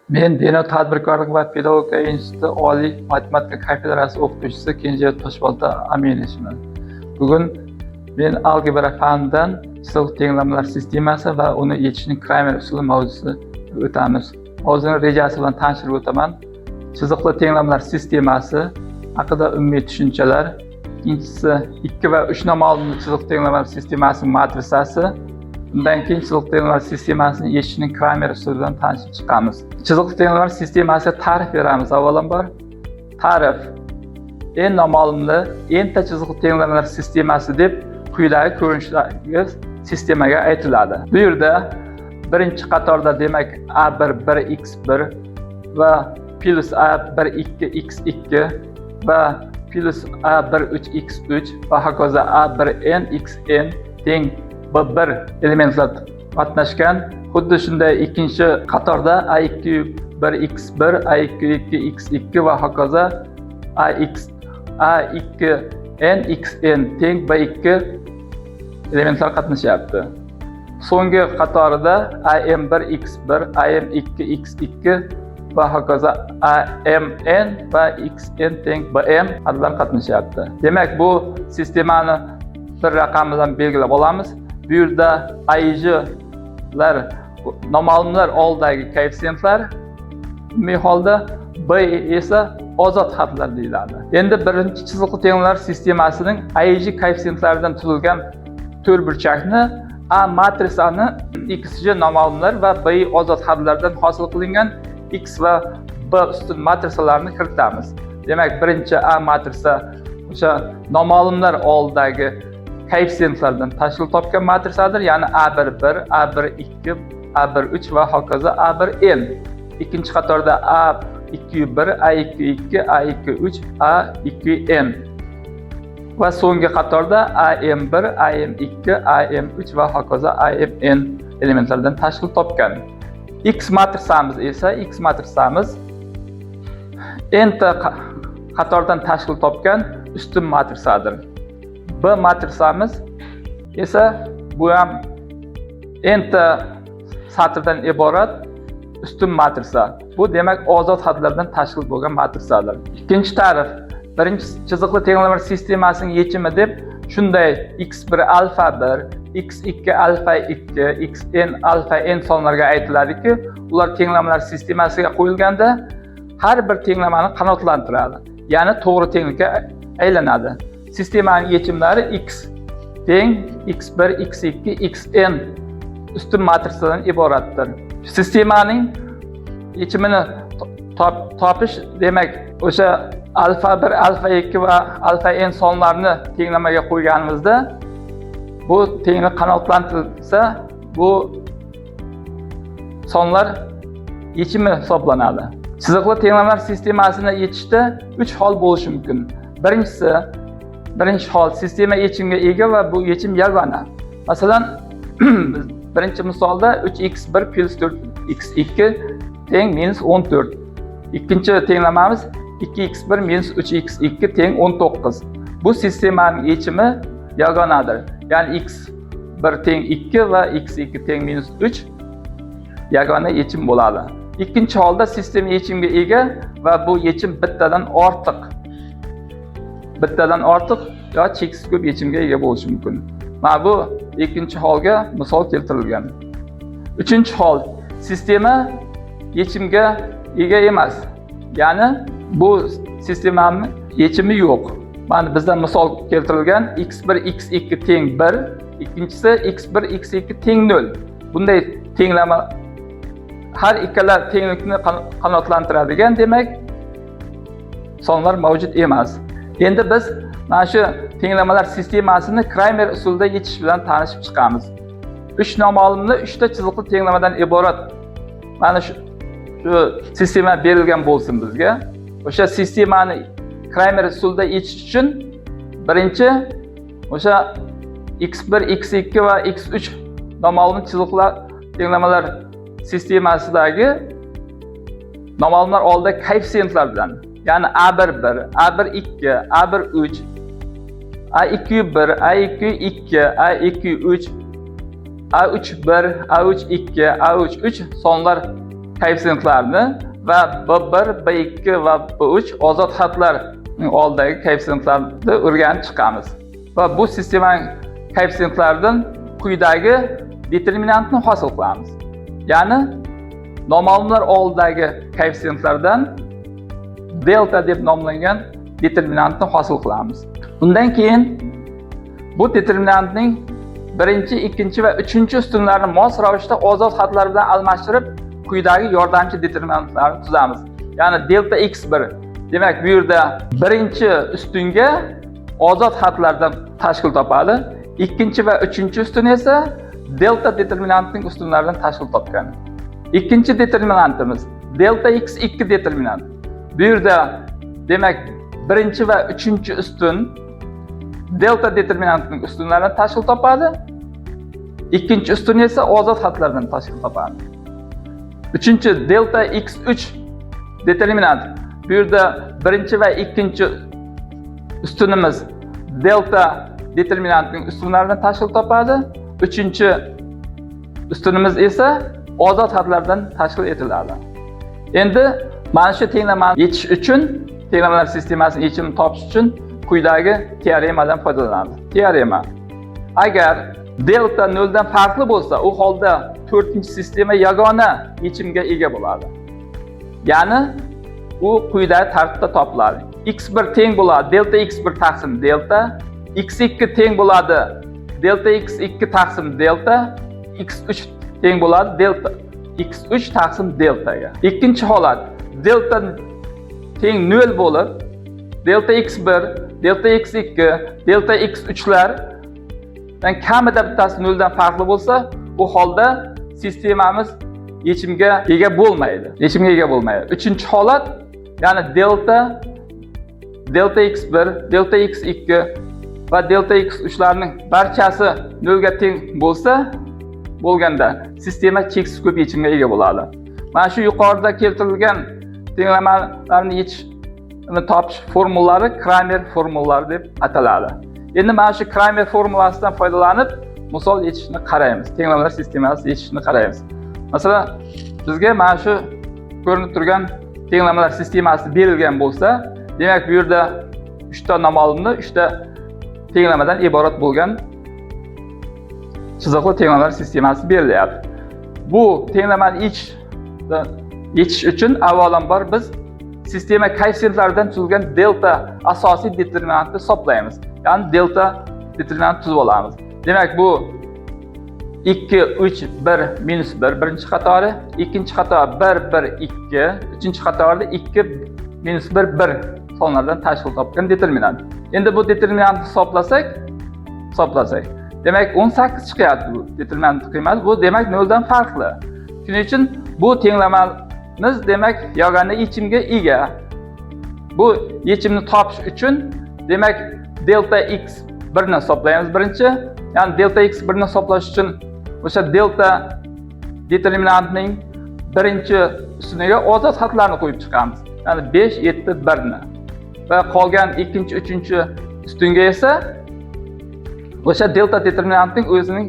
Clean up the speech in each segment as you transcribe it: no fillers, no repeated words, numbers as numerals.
Men Denov tadbirkorlik va pedagogika instituti oliy matematika kafedrasi o'qituvchisi Kenja Toshbolta Aminovichman. Bugun men algebra fanidan chiziqli tenglamalar sistemasi va uni yechishning Kramer usuli mavzusini o'tamiz. Mavzuning rejasi bilan tanishtirib o'taman. Chiziqli tenglamalar sistemasi haqida umumiy tushunchalar, ikkinchisi 2 va 3 noma'lumli chiziqli tenglamalar sistemasi matrisasi, undan keyin chiziqli tenglamalar sistemasini yechishning Kramer usuli bilan tanishib chiqamiz. Chiziqli tenglamalar sistemasiga ta'rif beramiz avvalambor. Ta'rif: n noma'lumli n ta chiziqli tenglamalar sistemasi deb quyidagi ko'rinishdagi sistemaga aytiladi. Bu yerda birinchi qatorda, demak, a1 1 x1 va plyus a1 2 x2 va plyus a1 3 x3 va hokazo a1 n xn teng b1 elementlar qatnashgan. Xuddi shunday ikkinchi qatorda a2 1 x1, a2 2 x2 va hokazo ax a2 n xn teng b2 elementlar qatnashyapti. So'nggi qatorida am1 x1, am2 x2 va hokazo amn va xn teng bm adadlar qatnashyapti. Demak, bu sistemani bir raqam bilan belgilab olamiz. Bu yerda ijlar noma'lumlar oldidagi koeffitsiyentlar, umumiy holda b esa ozod xatlar deyiladi. Endi birinchi chiziqli tenglamalar sistemasining AIJ koeffitshientlaridan tuzilgan to'rtburchakni A matrisani xj noma'lumlar va b ozod xatlardan hosil qilingan x va b ustun matrisalarini kiritamiz. Demak, birinchi A matrisa o'sha noma'lumlar oldidagi koeffitsiyentlardan tashkil topgan matrisadir, ya'ni A1 1, A1 2, A1 3 va hokazo A1 n. Ikkinchi qatorda A2 1, A2 2, A2 3, A2 n va so'nggi qatorda AM1, AM2, AM3 va hokazo AMN elementlardan tashkil topgan. X matrisamiz esa, X matrisamiz n ta qatordan tashkil topgan ustun matrisadir. B matrisamiz esa bu ham n ta satrdan iborat ustun matrisa. Bu, demak, ozod xatlardan tashkil bo'lgan matrisadir. Ikkinchi ta'rif: birinchi chiziqli tenglamalar sistemasining yechimi deb shunday x1 alfa 1, x2 alfa 2, xn alfa n sonlarga aytiladiki, ular tenglamalar sistemasiga qo'yilganda har bir tenglamani qanoatlantiradi, ya'ni to'g'ri tenglikka aylanadi. Sistemaning yechimlari x teng x1, x2, xn ustun matrisadan iboratdir. Sistemaning yechimini topish, demak, o'sha alfa 1, alfa 2 va alfa n sonlarini tenglamaga qo'yganimizda bu tenglik qanoatlantirilsa, bu sonlar yechimi hisoblanadi. Chiziqli tenglamalar sistemasini yechishda 3 hol bo'lishi mumkin. Birinchisi, birinchi hol: sistema yechimga ega va bu yechim yagona. Masalan, birinchi misolda 3x1 plyus 4x2 teng minus 14. Ikkinchi tenglamamiz 2x1 minus 3x2 teng 19. Bu sistemaning yechimi yagonadir. Ya'ni x1 teng 2 va x2 teng minus 3 yagona yechim bo'ladi. Ikkinchi holda sistema yechimga ega va bu yechim bittadan ortiq. Bittadan ortiq yo cheksiz ko'p yechimga ega bo'lishi mumkin. Mana bu ikkinchi holga misol keltirilgan. Uchinchi hol: sistema yechimga ega emas. Ya'ni bu sistemani yechimi yo'q. Mana bizdan misol keltirilgan: x1 x2 teng 1, ikkinchisi x1 x2 teng 0. Bunday tenglama har ikkala tenglikni qanoatlantiradigan, demak, sonlar mavjud emas. Endi biz mana shu tenglamalar sistemasini Kramer usulida yechish bilan tanishib chiqamiz. 3 noma'lumli 3 ta chiziqli tenglamadan iborat mana shu sistema berilgan bo'lsin bizga. O'sha sistemani Kramer usulida yechish uchun birinchi o'sha x1, x2 va x3 noma'lum chiziqlar tenglamalar sistemasidagi noma'lumlar oldida koeffitsiyentlar bilan, ya'ni a1 1, a1 2, a1 3, a2 1, a2 2, a2 3, a3 1, a3 2, a3 3 sonlar koeffitsiyentlarni va B1, B2 va B3 ozod xatlarning oldidagi koeffitsiyentlarni o'rganib chiqamiz. Va bu sistemaning koefftsiyentlaridan quyidagi determinantni hosil qilamiz. Ya'ni noma'lumlar oldidagi koeffitsiyentlardan delta deb nomlangan determinantni hosil qilamiz. Undan keyin bu determinantning birinchi, ikkinchi va uchinchi ustunlarini mos ravishda ozod xatlar bilan almashtirib, quyidagi yordamchi determinantlarni tuzamiz. Ya'ni delta x1, demak, bu yerda birinchi ustunga ozod xatlardan tashkil topadi. Ikkinchi va uchinchi ustun esa delta determinantning ustunlaridan tashkil topgan. Ikkinchi determinantimiz delta x2 determinant. Bu yerda, demak, birinchi va uchinchi ustun delta determinantning ustunlaridan tashkil topadi. Ikkinchi ustun esa ozod xatlardan tashkil topadi. Uchinchi delta x3 determinant. Bu yerda birinchi va ikkinchi ustunimiz delta determinantning ustunlaridan tashkil topadi. Uchinchi ustunimiz esa ozod xatlardan tashkil etiladi. Endi mana shu tenglamani yechish uchun, tenglamalar sistemasini yechimini topish uchun quyidagi teoremadan foydalanamiz. Teorema: agar delta noldan farqli bo'lsa, u holda to'rtinchi sistema yagona yechimga ega bo'ladi. Ya'ni u quyidagi tartibda topiladi: x1 teng bo'ladi delta x1 taqsim delta, x2 teng bo'ladi delta x2 taqsim delta, x3 teng bo'ladi delta x3 taqsim deltaga. Ikkinchi holat: delta teng 0 bo'lib, delta x1, delta x2, delta x3 lar kamida bittasi noldan farqli bo'lsa, u holda sistemamiz yechimga ega bo'lmaydi. Yechimga ega bo'lmaydi. Uchinchi holat, ya'ni delta x1, delta x2 va delta x3 larning barchasi nolga teng bo'lsa, bo'lganda sistema cheksiz ko'p yechimga ega bo'ladi. Mana shu yuqorida keltirilgan tenglamalarni yechishini topish formullalari Kramer formullalari deb ataladi. Endi mana shu Kramer formulasidan foydalanib misol yechishni qaraymiz. Tenglamalar sistemasi yechishni qaraymiz. Masalan, bizga mana shu ko'rinib turgan tenglamalar sistemasi berilgan bo'lsa, demak, bu yerda 3 ta noma'lumni 3 ta tenglamadan iborat bo'lgan chiziqli tenglamalar sistemasi berilyapti. Bu tenglamani yechish uchun avvalambor biz sistema koeffitsiyентлaridan tuzilgan delta asosiy determinantni hisoblaymiz. Ya'ni delta determinant tuzib olamiz. Demak, bu 2, 3, 1, minus 1 birinchi qatori, ikkinchi qator 1, 1, 2, uchinchi qatorda 2, minus 1, 1 sonlardan tashkil topgan determinant. Endi bu determinantni hisoblasak, demak, 18 chiqyapti bu determinant qiymati. Bu, demak, noldan farqli. Shuning uchun bu tenglamamiz, demak, yagona yechimga ega. Bu yechimni topish uchun, demak, delta x 1 ni hisoblaymiz birinchi. Ya'ni delta x 1 ni hisoblash uchun o'sha delta determinantning birinchi ustuniga ozod xatlarni qo'yib chiqamiz. Ya'ni 5, 7, 1 ni. Va qolgan ikkinchi, uchinchi ustunga esa o'sha delta determinantning o'zining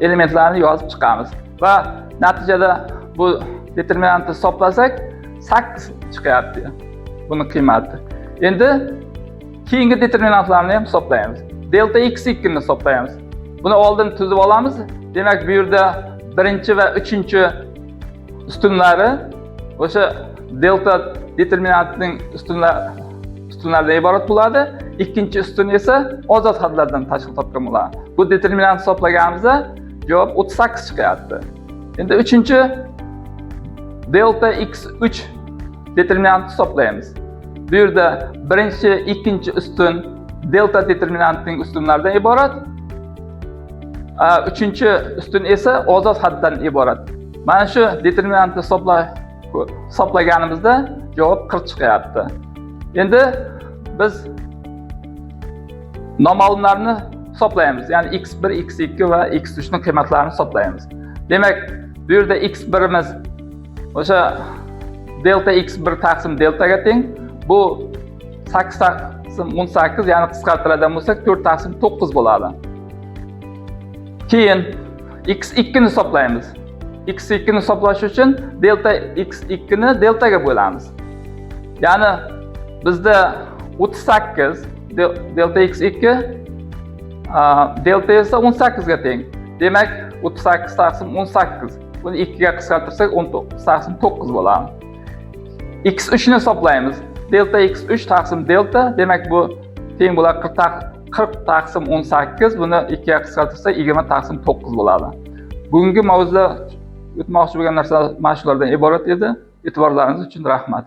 elementlarini yozib chiqamiz. Va natijada bu determinantni hisoblasak, 8 chiqyapti buni qiymati. Endi keyingi determinantlarni ham hisoblaymiz. Delta x2 ni hisoblaymiz. Buni oldin tuzib olamiz. Demak, bu yerda birinchi va uchinchi ustunlari o'sha delta determinantning ustunlaridan iborat bo'ladi. Ikkinchi ustun esa ozod xatlardan tashkil topgan bo'ladi. Bu determinant hisoblaganimizda javob 38 chiqyapti. Endi uchinchi delta x3 determinantni hisoblaymiz. Bu yerda birinchi, ikkinchi ustun delta determinantning ustunlaridan iborat. Uchinchi ustun esa ozod xatdan iborat. Mana shu determinantni hisoblaganimizda javob 40 chiqyapti. Endi biz noma'lumlarni hisoblaymiz. Ya'ni x1, x2 va x3 ning qiymatlarini hisoblaymiz. Demak, bu yerda x1imiz o'sha delta x1 taqsim deltaga teng. Bu 8 taqsim 18, ya'ni qisqartiradigan bo'lsak, 4 taqsim 9 bo'ladi. Keyin x2 ni hisoblaymiz. x2 ni hisoblash uchun delta x2 ni deltaga bo'lamiz. Ya'ni bizda 38 delta x2, delta esa 18 ga teng. Demak, 38 taqsim 18. Buni 2 ga qisqartirsak, 19 taqsim 9 bo'ladi. X3 ni hisoblaymiz. Delta x3 taqsim delta, demak, bu teng bo'ladi 40 taqsim 18. Buni 2 ga qisqartirsak, 20 taqsim 9 bo'ladi. Bugungi mavzuda o'tmoqchi bo'lgan narsalar mana shulardan iborat edi. E'tiborlaringiz uchun rahmat.